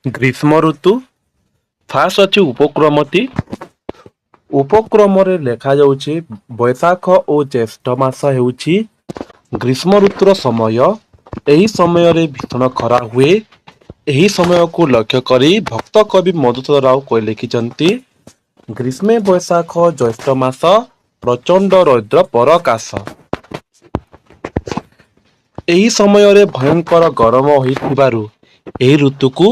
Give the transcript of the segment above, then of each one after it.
ଗ୍ରୀଷ୍ମ ଋତୁ। ଫାଷ୍ଟ ଅଛି ଉପକ୍ରମଟି। ଉପକ୍ରମରେ ଲେଖାଯାଉଛି, ବୈଶାଖ ଓ ଜ୍ୟେଷ୍ଠ ମାସ ହେଉଛି ଗ୍ରୀଷ୍ମ ଋତୁର ସମୟ। ଏହି ସମୟରେ ଭୀଷଣ ଖରା ହୁଏ। ଏହି ସମୟକୁ ଲକ୍ଷ୍ୟ କରି ଭକ୍ତ କବି ମଧୁସୂଦନ ରାଓ କହି ଲେଖିଛନ୍ତି, ଗ୍ରୀଷ୍ମେ ବୈଶାଖ ଜ୍ୟେଷ୍ଠ ମାସ, ପ୍ରଚଣ୍ଡ ରୌଦ୍ର ପରକାଶ। ଏହି ସମୟରେ ଭୟଙ୍କର ଗରମ ହୋଇଥିବାରୁ ଏହି ଋତୁକୁ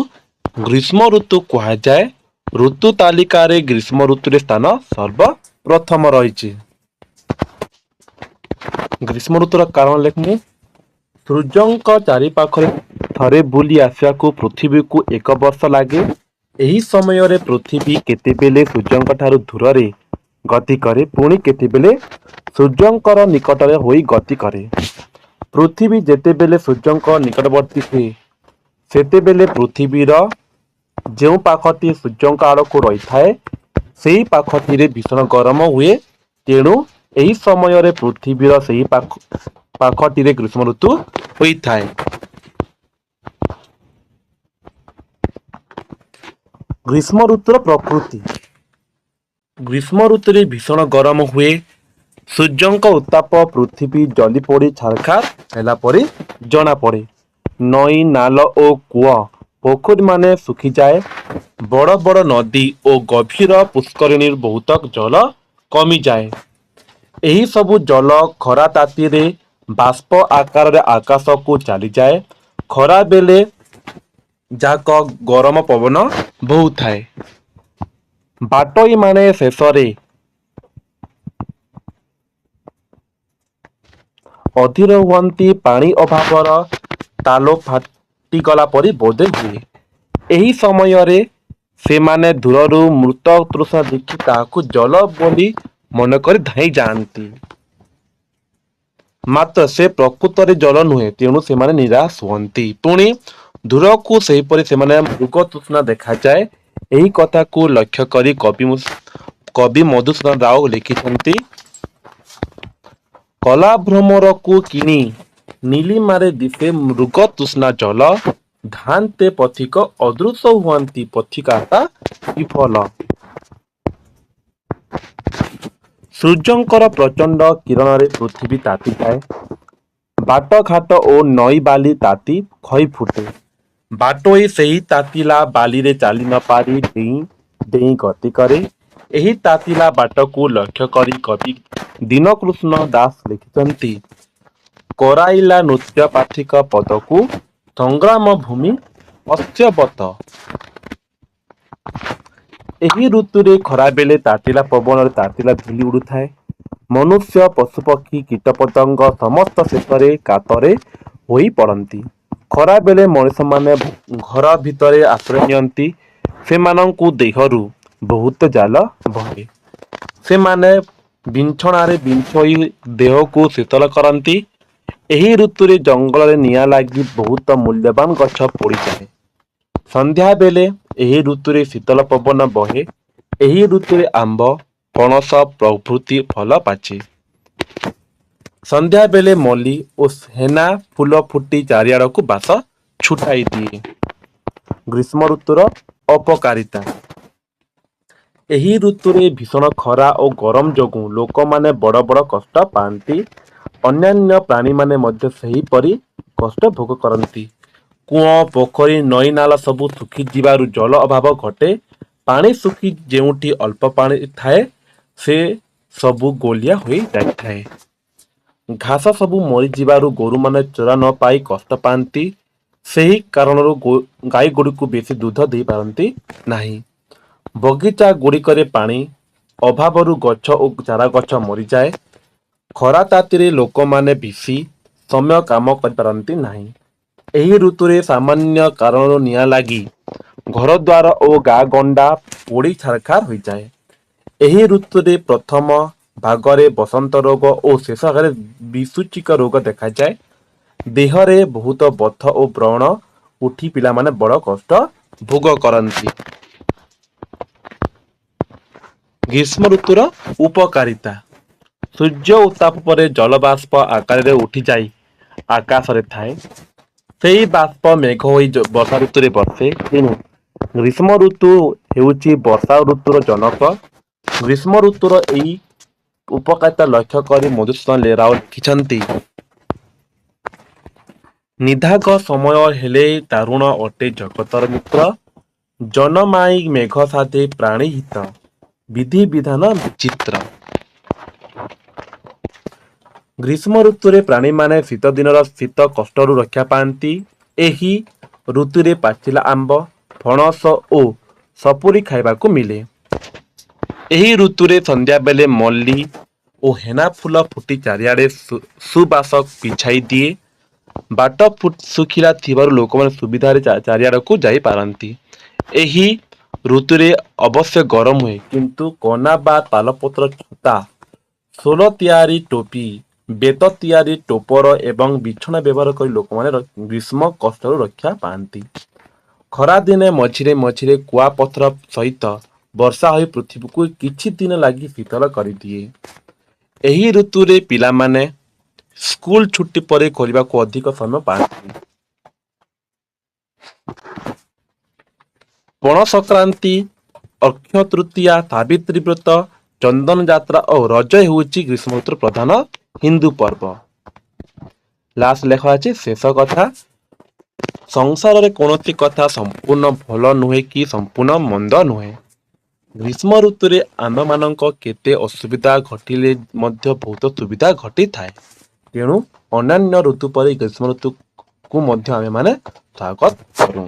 ଗ୍ରୀଷ୍ମ ଋତୁ କୁହାଯାଏ। ଋତୁ ତାଲିକାରେ ଗ୍ରୀଷ୍ମ ଋତୁରେ ସ୍ଥାନ ସର୍ବପ୍ରଥମ ରହିଛି। ଗ୍ରୀଷ୍ମ ଋତୁର କାରଣ ଲେଖମୁ। ସୂର୍ଯ୍ୟଙ୍କ ଚାରିପାଖରେ ଥରେ ବୁଲି ଆସିବାକୁ ପୃଥିବୀକୁ ଏକ ବର୍ଷ ଲାଗେ। ଏହି ସମୟରେ ପୃଥିବୀ କେତେବେଳେ ସୂର୍ଯ୍ୟଙ୍କ ଠାରୁ ଦୂରରେ ଗତି କରେ, ପୁଣି କେତେବେଳେ ସୂର୍ଯ୍ୟଙ୍କର ନିକଟରେ ହୋଇ ଗତି କରେ। ପୃଥିବୀ ଯେତେବେଳେ ସୂର୍ଯ୍ୟଙ୍କ ନିକଟବର୍ତ୍ତୀ ହୁଏ, ସେତେବେଳେ ପୃଥିବୀର ଯେଉଁ ପାଖଟି ସୂର୍ଯ୍ୟଙ୍କ ଆଡ଼କୁ ରହିଥାଏ, ସେହି ପାଖଟିରେ ଭୀଷଣ ଗରମ ହୁଏ। ତେଣୁ ଏହି ସମୟରେ ପୃଥିବୀର ସେହି ପାଖଟିରେ ଗ୍ରୀଷ୍ମ ଋତୁ ହୋଇଥାଏ। ଗ୍ରୀଷ୍ମ ଋତୁର ପ୍ରକୃତି। ଗ୍ରୀଷ୍ମ ଋତୁରେ ଭୀଷଣ ଗରମ ହୁଏ। ସୂର୍ଯ୍ୟଙ୍କ ଉତ୍ତାପ ପୃଥିବୀ ଜଳିପୋଡ଼ି ଛାରଖାର ହେଲା ପରି ଜଣାପଡ଼େ। ନଈ, ନାଳ ଓ କୂଅ ପୋଖରୀମାନେ ଶୁଖିଯାଏ। ବଡ଼ ବଡ଼ ନଦୀ ଓ ଗଭୀର ପୁଷ୍କରିଣୀରୁ ବହୁତ ଜଳ କମିଯାଏ। ଏହି ସବୁ ଜଳ ଖରା ତାତିରେ ବାଷ୍ପ ଆକାରରେ ଆକାଶକୁ ଚାଲିଯାଏ। ଖରାବେଳେ ଯାକ ଗରମ ପବନ ବହୁଥାଏ। ବାଟୋଇମାନେ ଶେଷରେ ଅଧୀର ହୁଅନ୍ତି। ପାଣି ଅଭାବର ତାଳୁ ଫାଟିଗଲା ପରି ବୋଧ ହୁଏ। ଏହି ସମୟରେ ସେମାନେ ଦୂରରୁ ମୃଗତୃଷ୍ଣା ଦେଖି ତାହାକୁ ଜଳ ବୋଲି ମନେକରି ଧାଇଁ ଯାଆନ୍ତି। ମାତ୍ର ସେ ପ୍ରକୃତରେ ଜଳ ନୁହେଁ, ତେଣୁ ସେମାନେ ନିରାଶ ହୁଅନ୍ତି। ପୁଣି ଦୂରକୁ ସେହିପରି ସେମାନେ ମୃଗତୃଷ୍ଣା ଦେଖାଯାଏ। ଏହି କଥାକୁ ଲକ୍ଷ୍ୟ କରି କବି ମଧୁସୂଦନ ରାଓ ଲେଖିଛନ୍ତି, କଲା ଭ୍ରମରକୁ କିଣି ନୀଳିମାରେ ଦିଶେ ମୃଗତୃଷ୍ଣା ଜଳ, ଧାଆନ୍ତେ ପଥିକ ଅଦୃଶ୍ୟ ହୁଅନ୍ତି ପଥିକ ଆଶା ବିଫଳ। ସୂର୍ଯ୍ୟଙ୍କର ପ୍ରଚଣ୍ଡ କିରଣରେ ପୃଥିବୀ ତାତିଯାଏ। ବାଟଘାଟ ଓ ନଈ ବାଲି ତାତି ଖଇ ଫୁଟେ। ବାଟୋଇ ସେହି ତାତିଲା ବାଲିରେ ଚାଲି ନ ପାରି ଡେଇଁ ଡେଇଁ ଗତି କରେ। ଏହି ତାତିଲା ବାଟକୁ ଲକ୍ଷ୍ୟ କରି କବି ଦୀନକୃଷ୍ଣ ଦାସ ଲେଖିଛନ୍ତି, କରାଇଲା ନୃତ୍ୟ ପଥିକ ପଦକୁ ସଂଗ୍ରାମ ଭୂମି ଅସ୍ୟବତ। ଏହି ଋତୁରେ ଖରାବେଳେ ତାତିଲା ପବନରେ ତାତିଲା ଧୂଳି ଉଡ଼ୁଥାଏ। ମନୁଷ୍ୟ, ପଶୁପକ୍ଷୀ, କୀଟପତଙ୍ଗ ସମସ୍ତେ ଶେଷରେ କାତର ହୋଇପଡ଼ନ୍ତି। ଖରାବେଳେ ମଣିଷମାନେ ଘର ଭିତରେ ଆଶ୍ରୟ ନିଅନ୍ତି। ସେମାନଙ୍କ ଦେହରୁ ବହୁତ ଝାଳ ବହେ। ସେମାନେ ବିଞ୍ଚଣାରେ ବିଞ୍ଚି ହୋଇ ଦେହକୁ ଶୀତଳ କରନ୍ତି। ଏହି ଋତୁରେ ଜଙ୍ଗଲରେ ନିଆଁ ଲାଗି ବହୁତ ମୂଲ୍ୟବାନ ଗଛ ପୋଡ଼ିଯାଏ। ସନ୍ଧ୍ୟାବେଳେ ଏହି ଋତୁରେ ଶୀତଳ ପବନ ବହେ। ଏହି ଋତୁରେ ଆମ୍ବ, ପଣସ ପ୍ରଭୃତି ଫଳ ପାଚେ। ସନ୍ଧ୍ୟାବେଳେ ମଲ୍ଲି ଓ ହେନା ଫୁଲ ଫୁଟି ଚାରିଆଡ଼କୁ ବାସ ଛୁଟାଇ ଦିଏ। ଗ୍ରୀଷ୍ମ ଋତୁର ଅପକାରିତା। ଏହି ଋତୁରେ ଭୀଷଣ ଖରା ଓ ଗରମ ଯୋଗୁଁ ଲୋକମାନେ ବଡ଼ ବଡ଼ କଷ୍ଟ ପାଆନ୍ତି। ଅନ୍ୟାନ୍ୟ ପ୍ରାଣୀମାନେ ମଧ୍ୟ ସେହିପରି କଷ୍ଟ ଭୋଗ କରନ୍ତି। କୂଅ, ପୋଖରୀ, ନଈ, ନାଳ ସବୁ ଶୁଖିଯିବାରୁ ଜଳ ଅଭାବ ଘଟେ। ପାଣି ଶୁଖି ଯେଉଁଠି ଅଳ୍ପ ପାଣି ଥାଏ, ସେ ସବୁ ଗୋଳିଆ ହୋଇ ଯାଇଥାଏ। ଘାସ ସବୁ ମରିଯିବାରୁ ଗୋରୁମାନେ ଚରା ନ ପାଇ କଷ୍ଟ ପାଆନ୍ତି। ସେହି କାରଣରୁ ଗାଈଗୁଡ଼ିକ ବେଶୀ ଦୁଧ ଦେଇପାରନ୍ତି ନାହିଁ। ବଗିଚାଗୁଡ଼ିକରେ ପାଣି ଅଭାବରୁ ଗଛ ଓ ଚାରାଗଛ ମରିଯାଏ। ଖରା ତାତିରେ ଲୋକମାନେ ବେଶୀ ସମୟ କାମ କରିପାରନ୍ତି ନାହିଁ। ଏହି ଋତୁରେ ସାମାନ୍ୟ କାରଣରୁ ନିଆଁ ଲାଗି ଘରଦ୍ୱାର ଓ ଗାଁ ଗଣ୍ଡା ପୋଡ଼ି ଛାରଖାର ହୋଇଯାଏ। ଏହି ଋତୁରେ ପ୍ରଥମ ଭାଗରେ ବସନ୍ତ ରୋଗ ଓ ଶେଷ ଭାଗରେ ବିସୂଚିକା ରୋଗ ଦେଖାଯାଏ। ଦେହରେ ବହୁତ ବଥ ଓ ବ୍ରଣ ଉଠି ପିଲାମାନେ ବଡ଼ କଷ୍ଟ ଭୋଗ କରନ୍ତି। ଗ୍ରୀଷ୍ମ ଋତୁର ଉପକାରିତା। ସୂର୍ଯ୍ୟ ଉତ୍ତାପ ପରେ ଜଳବାଷ୍ପ ଆକାରରେ ଉଠିଯାଇ ଆକାଶରେ ଥାଏ। ସେହି ବାଷ୍ପ ମେଘ ହୋଇ ବର୍ଷା ଋତୁରେ ବର୍ଷେ। ତେଣୁ ଗ୍ରୀଷ୍ମ ଋତୁ ହେଉଛି ବର୍ଷା ଋତୁର ଜନକ। ଗ୍ରୀଷ୍ମ ଋତୁର ଏହି ଉପକାରିତା ଲକ୍ଷ୍ୟ କରି ମଧୁସୂଦନ ରାଓ ଲେଖିଛନ୍ତି: ନିଦାଘ ସମୟ ହେଲେ ଦାରୁଣ ଅଟେ ଜଗତର ମିତ୍ର। ଜନମାଇ ମେଘ ସାଧେ ପ୍ରାଣୀହିତ ବିଧିବିଧାନ ବିଚିତ୍ର। ଗ୍ରୀଷ୍ମ ଋତୁରେ ପ୍ରାଣୀମାନେ ଶୀତଦିନର ଶୀତ କଷ୍ଟରୁ ରକ୍ଷା ପାଆନ୍ତି। ଏହି ଋତୁରେ ପାଚିଲା ଆମ୍ବ, ପଣସ ଓ ସପୁରି ଖାଇବାକୁ ମିଳେ। ଏହି ଋତୁରେ ସନ୍ଧ୍ୟାବେଳେ ମଲ୍ଲି ଓ ହେନା ଫୁଲ ଫୁଟି ଚାରିଆଡ଼େ ସୁବାସ ବିଛାଇ ଦିଏ। ବାଟ ଶୁଖିଲା ଥିବାରୁ ଲୋକମାନେ ସୁବିଧାରେ ଚାରିଆଡ଼କୁ ଯାଇପାରନ୍ତି। ଏହି ଋତୁରେ ଅବଶ୍ୟ ଗରମ ହୁଏ, କିନ୍ତୁ କନା ବା ତାଳପତ୍ର ଛତା, ସୋଲ ତିଆରି ଟୋପି, ବେତ ତିଆରି ଟୋପର ଏବଂ ବିଛଣା ବ୍ୟବହାର କରି ଲୋକମାନେ ଗ୍ରୀଷ୍ମ କଷ୍ଟରୁ ରକ୍ଷା ପାଆନ୍ତି। ଖରାଦିନେ ମଝିରେ ମଝିରେ କୁଆପଥର ସହିତ ବର୍ଷା ହୋଇ ପୃଥିବୀକୁ କିଛି ଦିନ ଲାଗି ଶୀତଳ କରିଦିଏ। ଏହି ଋତୁରେ ପିଲାମାନେ ସ୍କୁଲ ଛୁଟି ପରେ ଖେଳିବାକୁ ଅଧିକ ସମୟ ପାଆନ୍ତି। ପଣା ସଂକ୍ରାନ୍ତି, ଅକ୍ଷୟ ତୃତୀୟା, ସାବିତ୍ରୀ ବ୍ରତ, ଚନ୍ଦନ ଯାତ୍ରା ଓ ରଜ ହେଉଛି ଗ୍ରୀଷ୍ମ ଋତୁର ପ୍ରଧାନ ହିନ୍ଦୁ ପର୍ବ। ଲାଷ୍ଟ ଲେଖା ଅଛି ଶେଷ କଥା। ସଂସାରରେ କୌଣସି କଥା ସମ୍ପୂର୍ଣ୍ଣ ଭଲ ନୁହେଁ କି ସମ୍ପୂର୍ଣ୍ଣ ମନ୍ଦ ନୁହେଁ। ଗ୍ରୀଷ୍ମ ଋତୁରେ ଆମ୍ଭମାନଙ୍କ କେତେ ଅସୁବିଧା ଘଟିଲେ ମଧ୍ୟ ବହୁତ ସୁବିଧା ଘଟିଥାଏ। ତେଣୁ ଅନ୍ୟାନ୍ୟ ଋତୁ ପରି ଗ୍ରୀଷ୍ମ ଋତୁକୁ ମଧ୍ୟ ଆମେମାନେ ସ୍ୱାଗତ କରୁ।